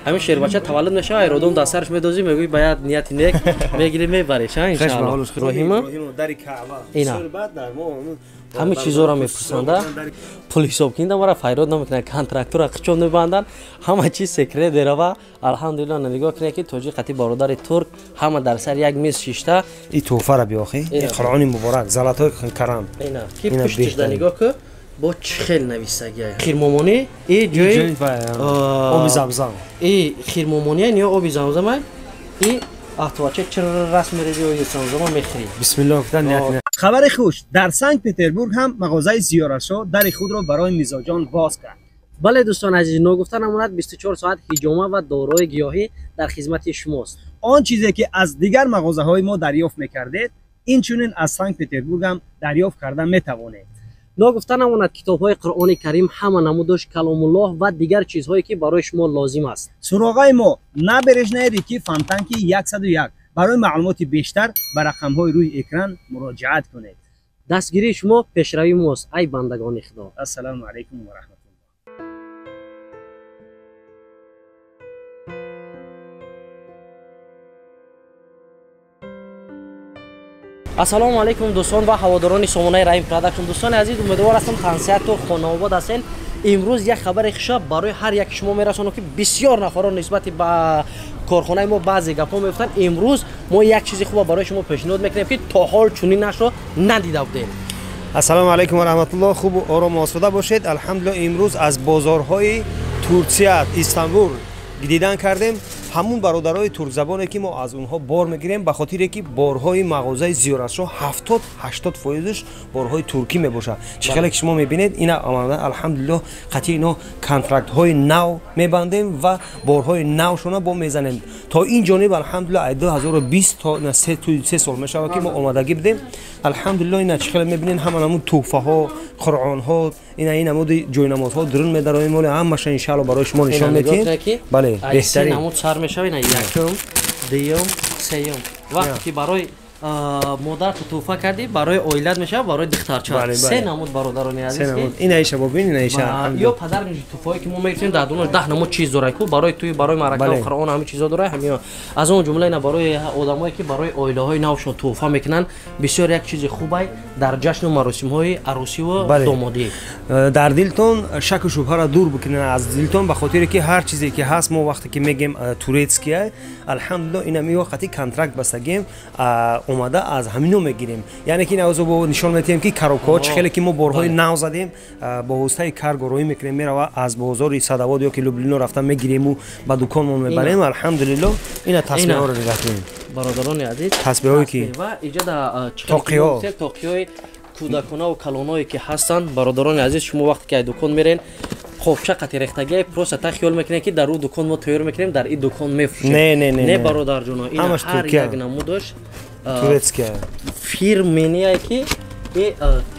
Ҳамин шербача таваллуд мешава, айродом дар сараш медозӣ, мегӯӣ ба як нияти нек мегирӣ, мебарӣ, ша иншааллоҳ. Роҳима дари Каъба. Ина. Ҳамин чизоро мепурсанда, пул ҳисоб кунда мара файрод намекунанд, контрактура қичон мебанданд, ҳама чиз секрет мерава. Алҳамдулиллоҳ, нигоҳ кунед ки тоҷик қати бародари турк ҳама дар сари як миз шишта. И тӯҳфара биёхи, и Қуръони муборак, золотой карам. Ина ки пуштишда нигоҳ ку, бо чӣ хел нависагия. Хирмомонӣ и ҷои оби замзам. И хирмомония ё оби замзама, и ахтувача чир расм мерези, оби замзама мехӯрӣ. Бисмиллоҳ гуфтан ният. Хабари хуш: дар Санкт Петербург ҳам мағозаи Зиёратшо дари худро барои мизоҷон боз кард. Бале, дӯстон азиз, ногуфта намонад, 24 соат ҳиҷома ва доруҳои гиёҳӣ дар хизмати шумост. Он чизе ки аз дигар мағозаҳои мо дарёфт мекардед, инчунин аз Санкт Петербург ҳам дарёфт карда метавонед. Ногуфта намонад, китобҳои Қуръони Карим, ҳама намудош, Каломуллоҳ ва дигар чизҳое ки барои шумо лозим аст. Суроғаи мо: Набережная реки Фонтанки 101. Барои маълумоти бештар ба рақамҳои рӯи экран муроҷиат кунед. Дастгирии шумо пешравии мост, ай бандагони Худо. Ассалому алайкум ва раҳматуллоҳ. Ассалому алайкум, дӯстон ва ҳаводорони сомонаи Раҳим Продакшн. Дӯстони азиз, умедвор ҳастам, тансиҳату хонаобод ҳастед. Имрӯз як хабари хуша барои ҳар як шумо мерасонам, ки бисёр нафарон нисбати ба корхонаи мо баъзе гапҳо мегуфтанд. Имрӯз мо як чизи хуба барои шумо пешниҳод мекунем, ки то ҳол чунин нашро надида будем. Ассалому алайкум ва раҳматуллоҳ. Хубу орому осуда бошед. Алҳамдулиллоҳ, имрӯз аз бозорҳои Турсия, Истанбул дидан кардем. Ҳамун бародарои туркзабоне ки мо аз онҳо бор мегирем, ба хотире ки борҳои мағозаи Зиёратшо 70-80 фоизаш борҳои туркӣ мебошад. Чӣ хеле ки шумо мебинед, ина алҳамдулиллоҳ, қатъи ино контрактҳои нав мебандем ва борҳои навшона бо мезанем. То ин ҷониб алҳамдулиллоҳ, ай 2020 то се сол мешавад ки мо омадагӣ будем. Алҳамдулиллоҳ, ина чӣ хеле мебинед, ҳама намуд тӯҳфаҳо, қуръонҳо, ина ин намуди ҷойнамозҳо дурун медароем, оле ҳамаша иншаалло барои шумо нишон медиҳем. Бале, беҳтарин намуд сар мешава. Ина якум, дуюм, сеюм. Вақте ки барои модарто тӯҳфа кардӣ, барои оилат мешава, барои духтарча се намуд, бародарони азиз. Ина иша бобин, ина иша. Ё падар тӯҳфаҳое ки мо мегирифтем, дар дунош 10 намуд чиз дорад ку, барои тӯй, барои маърака, Қуръон, ҳамин чизо дорад. Ҳамин аз он ҷумла ина барои одамое ки барои оилаҳои навшон тӯҳфа мекунанд, бисёр як чизи хубай дар ҷашну маросимҳои арӯсиву домодӣ. Дар дилтон шаку шубҳаро дур бикунед аз дилтон, ба хотире ки ҳар чизе ки ҳаст, мо вақте ки мегем турецкия, алҳамдулиллоҳ, ина миё қати контракт бастагем, омада аз ҳамино мегирем. Яъне ки навзо бо нишон медиҳем ки коробкаҳо чӣ хеле ки мо борҳои нав задем, бо воситаи карго роҳӣ мекунем, мерава аз бозори Садавод ё ки Люблино рафта мегириму ба дуконмон мебарем. Алҳамдулиллоҳ, ина тасбеҳҳоро нигоҳ кунем, бародарони азиз. Тасбеҳое ки иҷода тоқиҳои кӯдаконаву калоное ки ҳастанд, бародарони азиз, шумо вақте ки ай дукон мерен, қопча қати рехтагия, просто та хиёл мекунед ки дар ӯ дукон мо тайёр мекунем, дар ин дукон мефурӯшем. Не, не, не, не, бародарҷоно, ин ҳар як намудаш турецкия фирмение ки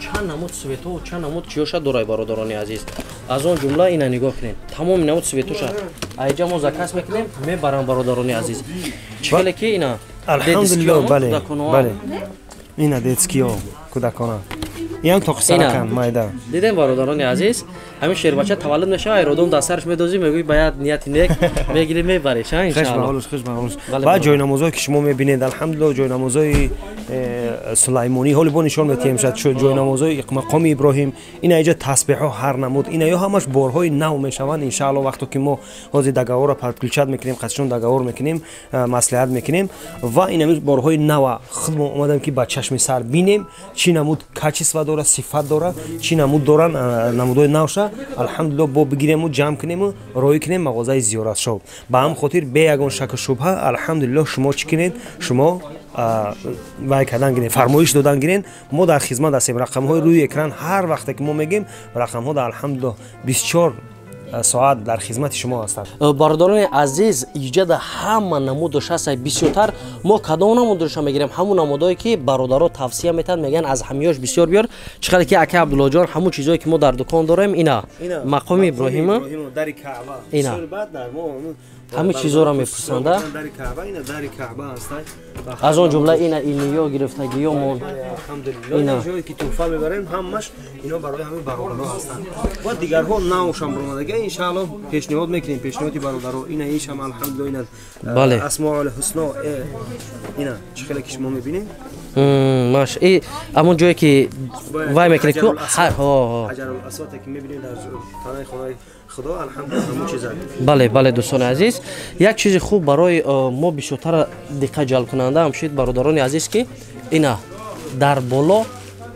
чанд намуд светову чанд намуд чиёша дорай, бародарони азиз. Аз он ҷумла ина нигоҳ кунед, тамоми намуд светоша айҷа мо заказ мекунем, мебарам, бародарони азиз. Чӣ хеле ки ина алҳамдулиллоҳ, бале, бале, ина детскиё кӯдакона, иам тоқисаракан майда. Дидем, бародарони азиз, ҳамин шербача таваллуд мешава, айродом дар сараш медозӣ, мегӯӣ ба як нияти нек мегирӣ, мебарӣ, ша иншааллоҳ. Хуш ба ҳолш. Ва ҷойнамозҳое ки шумо мебинед, алҳамдулиллоҳ, ҷойнамозҳои Сулаймонӣ ҳоли бо нишон медиҳем, шояд ҷойнамозҳои мақоми Иброҳим. Ина иҷа тасбеҳҳо ҳар намуд, ина ё ҳамаш борҳои нав мешаванд иншааллоҳ. Вақто ки мо ҳозир договорро подключать мекунем, қатишон договор мекунем, маслиҳат мекунем ва ин ҳамин борҳои нава худмо омадем ки ба чашми сар бинем, чӣ намуд качество дора, сифат дора, чӣ намуд доран намудҳои навша. Алҳамдулиллоҳ, бо бигирему ҷамъ кунему роҳӣ кунем мағозаи Зиёратшо. Ба ҳам хотир бе ягон шаку шубҳа, алҳамдулиллоҳ, шумо чӣ кунед, шумо вай кардан гирен, фармоиш додан гирен, мо дар хизмат ҳастем. Рақамҳои рӯи экран, ҳар вақте ки мо мегем, рақамҳо дар алҳамдулиллоҳ 24 соат дар хизмати шумо ҳастанд. Бародарони азиз, иҷада ҳама намудош ҳаст. Бисёртар мо кадом намудоша мегирем? Ҳамун намудое ки бародаро тавсия метаҳанд, мегӯянд аз ҳамиёш бисёр биёр. Чӣ қадр ки ака Абдуллоҷон, ҳамун чизое ки мо дар дукон дорем, ина мақоми Иброҳима, ина ҳамин чизоро мепурсанда. Аз он ҷумла ина илмиё гирифтагиёмон, ина ҷое ки тӯҳфа мебарем, ҳамаш ино барои ҳамин бародаро ҳастанд ва дигарҳо навшам баромадага. иншааллоҳ пешниҳод мекунем, пешниҳоди бародаро. Ина ишам алҳамдулиллоҳ, ина Бале. Асмоул ҳусно, ина чӣ хеле ки шумо мебинед. Маш и ҳамон ҷое ки вай мекунед ку Ҳаҷарул Асвад ки мебинед дар танаи хонаи Худо, алҳамдулиллоҳ, ҳамон чиза. Бале, бале, дӯстони азиз, як чизи хуб барои мо бисёртар диққат ҷалбкунанда ҳамшид, бародарони азиз, ки ина дар боло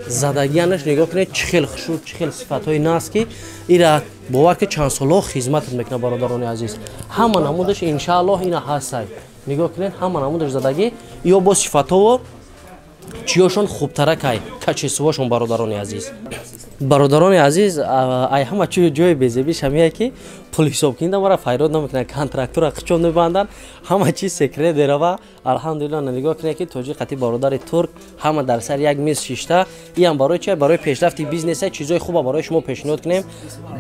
задагианаш нигоҳ кунед, чӣ хел хушуд, чӣ хел сифатҳои наст, ки ира бовар ки чанд солҳо хизматат мекунад. Бародарони азиз, ҳама намудаш иншааллоҳ ина ҳастай, нигоҳ кунед, ҳама намудаш задагӣ ё бо сифатҳово чиёшон хубтаракай, качествошон. Бародарони азиз, бародарони азиз, ай ҳама чӣ ҷои безебиш ҳамия ки пул ҳисоб кунида мара файрод намекунанд, контрактура қичон мебанданд, ҳама чиз секрет мерава. Алҳамдулилла, нигоҳ кунед ки тоҷи қати бародари турк ҳама дар сари як миз шишта. Иам барои чи? Барои пешрафти бизнеса, чизои хуба барои шумо пешниҳод кунем.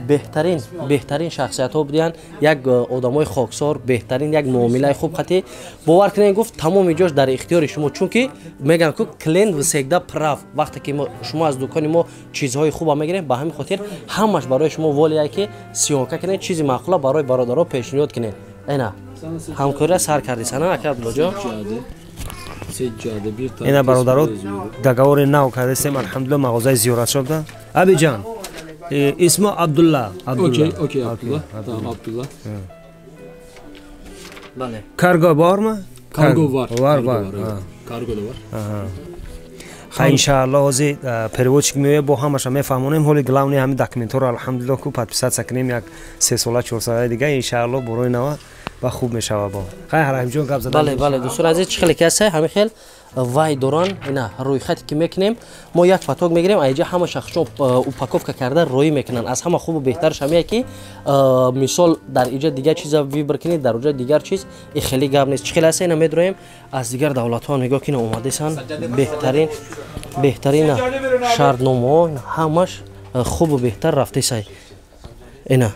Беҳтарин, беҳтарин шахсиятҳо будиянд, як одамои хоксор, беҳтарин, як муомилаи хуб қати. Бовар кунед, гуфт, тамоми ҷош дар ихтиёри шумо, чунки мегӯям ку клиент всегда прав. Вақте ки шумо аз дукони мо чизҳои хуба мегирем, ба ҳамин хотир ҳамаш барои шумо волия ки съёмка кунед, чизи маъқула барои бародаро пешниҳод кунед. Ина ҳамкория сар карди сана, ака Абдуллоҷон. Ина бародаро, договори нав кардастем, алҳамдулилла, мағозаи зиёратшода. Абиҷан, исмо Абдулла. Окей, окей, Абдулла. Tamam, Abdullah. Бале. Kargo bormi? Kargo var. Var, Kargo var. var, evet. Kargo da var. Ха, иншааллоҳ, ҳозир переводчик меояд, бо ҳамаша мефаҳмонем. Ҳоли главный ҳами документҳоро алҳамдулиллоҳ ку подписаться кунем, як 3 сола, 4 солаи дига, иншааллоҳ, борои нава ва хуб мешава. Бо хай, Раҳимҷон, гап зада. Бале, бале, дӯстони азиз, чӣ хеле ки ҳаста, ҳамин хел вай доран. Ина рӯйхате ки мекунем, мо як поток мегирем, айҷа ҳама шахсчон упаковка карда роӣ мекунанд. Аз ҳама хубу беҳтараш ҳамия ки мисол дар иҷа дигар чиза выбор кунед, дар уҷа дигар чиз, и хеле гап нест. Чӣ хеле ҳаста, ина медроем аз дигар давлатҳо, нигоҳ кина, омадесан, беҳтарин, беҳтарин шартномаҳо ҳамаш хубу беҳтар рафтесай. Ина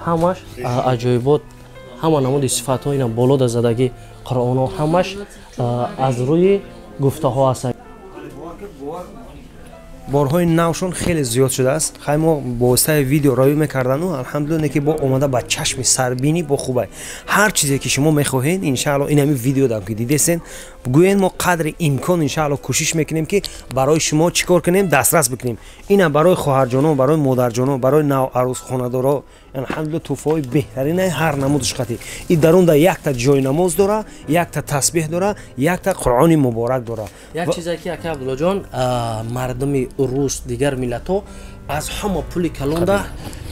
ҳамаш аҷоибот, ҳама намуди сифатҳо, ина болода задагӣ қуръонҳо, ҳамаш аз рӯи гуфтаҳо ҳастанд. Борҳои навшон хеле зиёд шудааст. Хай, мо бо воситаи видео роӣ мекардану, алҳамдулилла, не ки бо омада ба чашми сарбинӣ бо хубай. Ҳар чизе ки шумо мехоҳед, иншаалло, ин ҳами видеодам ки дидесен, гӯен, мо қадри имкон, иншаалло, кӯшиш мекунем ки барои шумо чӣ кор кунем, дастрас бикунем. Ина барои хоҳарҷоно, барои модарҷоно, барои наварӯсхонадоро, алҳамдулилла, тӯҳфаҳои беҳтарина, ҳар намудаш қати. И дарунда якта ҷойнамоз дора, якта тасбеҳ дора, якта Қуръони муборак дора. Як чизе ки, ака Абдуллоҷон, мардуми рус, дигар миллатҳо аз ҳама пули калонда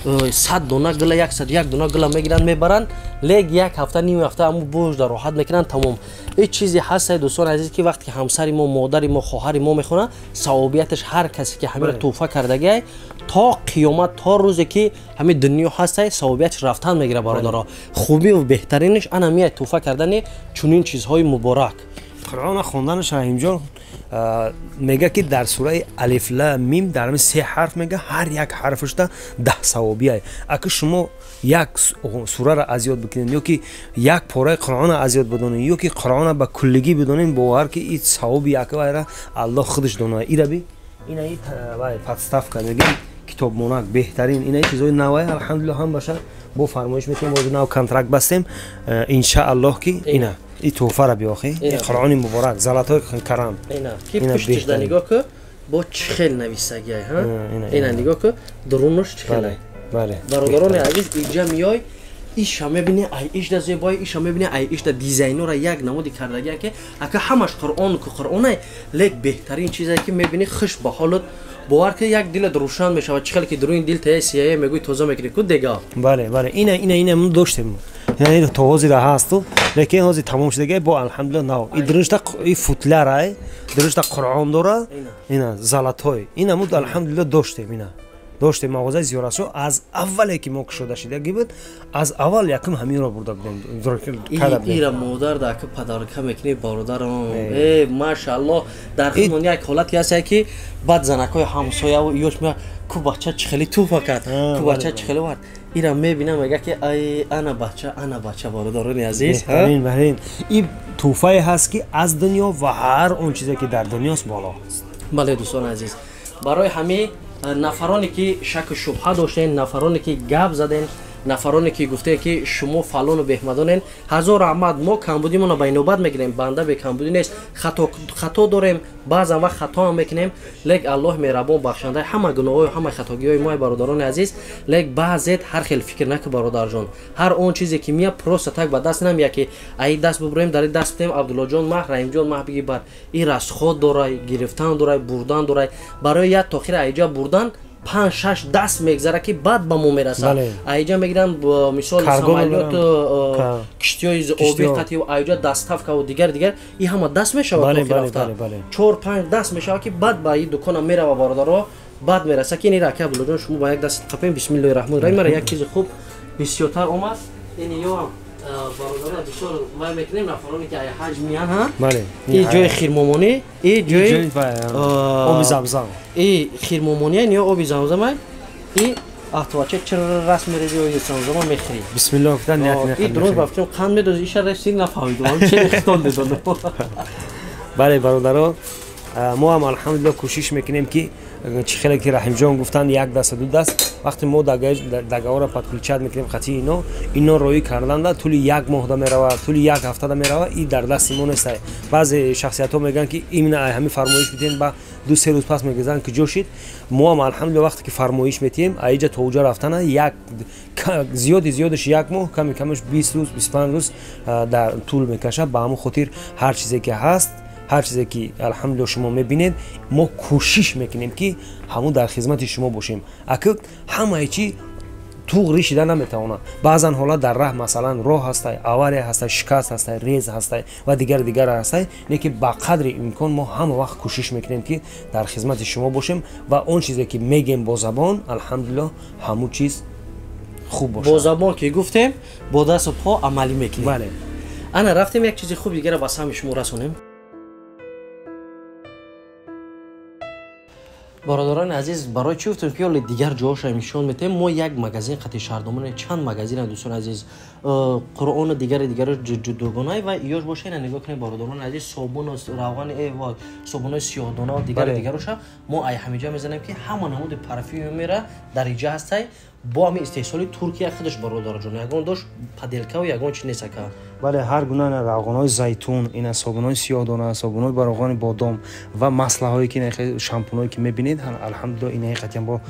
100 дона гила, 101 дона гила мегиранд, мебаранд, лек як ҳафта, ним ҳафта ҳаму божда роҳат мекунанд, тамом. Ҳеҷ чизе ҳастай, дӯстони азиз, ки вақте ки ҳамсари мо, модари мо, хоҳари мо мехонад, савобияташ ҳар касе ки ҳамира тӯҳфа кардагиай, то қиёмат, то рӯзе ки ҳамин дунё ҳастай, савобияташ рафтан мегирад. Бародаро, хубиву беҳтаринаш ана мияй тӯҳфа кардани чунин чизҳои муборак. Қуръона хонданаш, Раҳимҷон, мега ки дар сураи Алиф Ла Мим дар ҳамин се ҳарф, мега, ҳар як ҳарфашда 10 савобияй. Ака шумо як сурара аз ёд бикунед ё ки як пораи Қуръона аз ёд бидонед, ё ки Қуръона ба куллигӣ бидонед, бовар ки и савоби яквайра Аллоҳ худаш донад. Ираби ина вай подставка мегем, китобмонак, беҳтарин. Ина чизои навай, алҳамдулиллоҳ, ҳам баша бо фармоиш метавонем. Ҳозир нав контракт бастем, иншааллоҳ, ки ина и тӯҳфара биёхӣ, Қуръони муборак, золотой карам. Ина ки пуштишда нигоҳ ку, бо чӣ хел нависагиай. Ина нигоҳ ку, дурунаш чӣ хел. Бародарони азиз, иҷа миёй, иша мебини, ай ишда зебои, иша мебини, ай ишда дизайнора як намуди кардагия ки ака ҳамаш Қуръон ку Қуръонай, лек беҳтарин чизе ки мебини, хуш ба ҳолат, бовар ки як дилат рӯшан мешавад. Чӣ хеле ки дуруни дил тая сияе, мегӯй, тоза мекунӣ ку дега. Бале, бале, ина, ина, ина мо доштем, ина то ҳозира ҳасту, лекин ҳозир тамом шудага, бо алҳамдулилла нав. И дурушта и футлярай, дурушта Қуръон дора, ина золотой. Ина мо алҳамдулилла доштем, ина доштем. Мағозаи зиёратшо аз аввале ки мо кушода шидаги буд, аз аввал якум ҳаминро бурда будем. Ира модар да ака подарка мекунӣ, бародарам, э машааллоҳ, дар худмон як ҳолате ҳаст ки баъд занакҳои ҳамсояву ёш меяд ку бача чӣ хеле туҳфа кард, ку бача чӣ хеле вард. Ира мебинам, мега ки ай, ана бача, ана бача. Бародарони азиз, беҳтарин и тӯҳфае ҳаст ки аз дунё ва ҳар он чизе ки дар дунёст боло. Бале, дӯстони азиз, барои ҳамин. Нафароне ки шаку шубҳа доштен, нафароне ки гап заден, нафароне ки гуфте ки шумо фалону беҳмадонен, ҳазор раҳмат. Мо камбудимона ба инобат мегирем, банда бекамбудӣ нест, хато дорем, баъзан вақт хато ҳам мекунем, лек Аллоҳ меҳрабон бахшандаи ҳама гуноҳҳою ҳама хатогиҳои мо, бародарони азиз. Лек баъзет ҳар хел фикр наку, бародарҷон, ҳар он чизе ки мия просто так ба даст намея ки аи даст бубурем, дар даст бидем, Абдуллоҷон маҳ, Раҳимҷон маҳ биги бар и расход дорай, гирифтан дорай, бурдан дорай, барои як тохира аиҷа бурдан 5-6 даст мегзара ки баъд ба мо мерасад. Аиҷа мегиранд, мисол самолёт, киштиҳои оби қатӣ, аиҷа доставкаву дигар дигар, и ҳама даст мешавад, 4-5 даст мешавад ки баъд ба и дукона мерава, бародаро, баъд мераса ки ин рака. Абдуллоҷон, шумо ба як даст қапем. Бисмиллоҳи раҳмони раҳим. Мара як чизи хуб бисёртар омад. Ин ё бародаро бисёр май мекунем, нафароне ки ай ҳаҷ миян, ҳа, и ҷои хирмомонӣ, и ҷои оби замзам, и хирмомонӣ ё оби замзам, и ахтувача чир раст мерези, оби замзама мехӯри. Бисмиллоҳ гуфтан ният мехӯри. И дуруст бафтем, қанд медози, иша сир нафаҳмидам, че хитон медонам. Бале, бародаро, мо ҳам алҳамдулиллоҳ кӯшиш мекунем ки чӣ хеле ки Раҳимҷон гуфтанд, як даста ду даст, вақте мо договора подключать мекунем хати ино, ино роӣ карданда тӯли як моҳда меравад, тӯли як ҳафтада меравад, и дар дасти мо нест. Баъзе шахсиятҳо мегӯянд ки именно ай ҳамин фармоиш бидиҳем, ба 2-3 рӯз пас мегӯзанд ки ҷо шид. Мо ҳам алҳамдулиллоҳ вақте ки фармоиш метиҳем, аиҷа то уҷа рафтана як зиёди зиёдаш як моҳ, ками камаш 20 рӯз, 25 рӯз дар тӯл мекашад. Ба ҳамон хотир ҳар чизе ки ҳаст, ҳар чизе ки алҳамдулиллоҳ шумо мебинед, мо кӯшиш мекунем ки ҳамун дар хизмати шумо бошем. Аки ҳамаи чи туғри шида наметавонад. Баъзан ҳолат дар раҳ, масалан, роҳ ҳастай, авария ҳастай, шикаст ҳастай, рез ҳастай ва дигар дигар ҳастай, не ки ба қадри имкон мо ҳама вақт кӯшиш мекунем ки дар хизмати шумо бошем ва он чизе ки мегем бо забон, алҳамдулиллоҳ ҳамун чиз хуб бошад. Бо забон ки гуфтем, бо дасту по амалӣ мекунем. Бале. Ана рафтем як чизи хуб дигарро ба самъи шумо расонем. Бародарони азиз, барои чӣ гуфтем ки ҳоле дигар ҷоҳоша нишон метаҳем? Мо як магазин қати шаҳрдомоне, чанд магазин, дӯстони азиз, қуръону дигари дигаро ҷудогонае ва ёш боша. Ина нигоҳ кунед, бародарони азиз, собуну равғани вой, собунои сиёҳдона, дигари дигароша мо ай ҳамиҷа мезанем ки ҳама намуди парфюмера дар иҷа ҳастай, бо ҳамин истеҳсоли Туркия худаш, бародарҷон, ягон дошт паделкаву ягон чи нест ака. Бале, ҳар гуна равғанҳои зайтун, ина собунҳои сиёҳдона, собунҳои ба равғани бодом ва маслаҳое ки шампунҳое ки мебинед, алҳамдулиллоҳ инаи қатъиян бо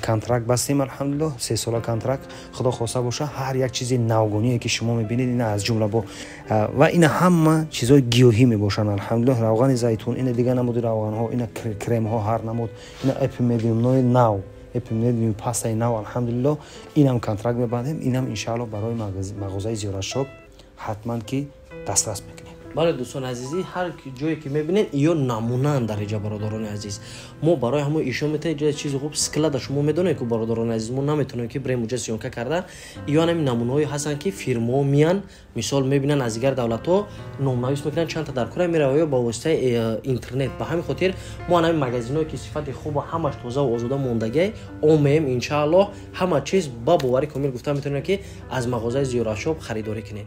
контракт бастем, алҳамдулиллоҳ 3 сола контракт, худо хоста боша, ҳар як чизи навгоние ки шумо мебинед, ина аз ҷумла бо ва ина ҳама чизҳои гиёҳӣ мебошанд, алҳамдулиллоҳ равғани зайтун, ина дигар намуди равғанҳо, ина кремҳо ҳар намуд, ина эпимедиумнои нав, эпимедиум пастаи нав, алҳамдулиллоҳ инам контракт мебандем, инам иншааллоҳ барои мағозаи Зиёратшоп ҳатман ки дастрас мекунем. Бале, дӯстони азизӣ, ҳар ҷое ки мебинед, ё намунаанд дар иҷа, бародарони азиз. Мо барои ҳамон ишон метаҳем ҷои чизи хуб склада. Шумо медонед ку, бародарони азиз, мо наметавонем ки бирем уҷа съёмка карда. Ё ҳамин намунаҳое ҳастанд ки фирмаҳо миян, мисол мебинанд аз дигар давлатҳо, номнавис мекунанд, чандта дар кора мерава ё ба воситаи интернет. Ба ҳамин хотир мо ҳамин магазинҳое ки сифати хубу ҳамаш тозаву озода мондагиай омеем, иншааллоҳ ҳама чиз ба бовари комил гуфта метавонем ки аз мағозаи Зиёратшоп харидорӣ кунед.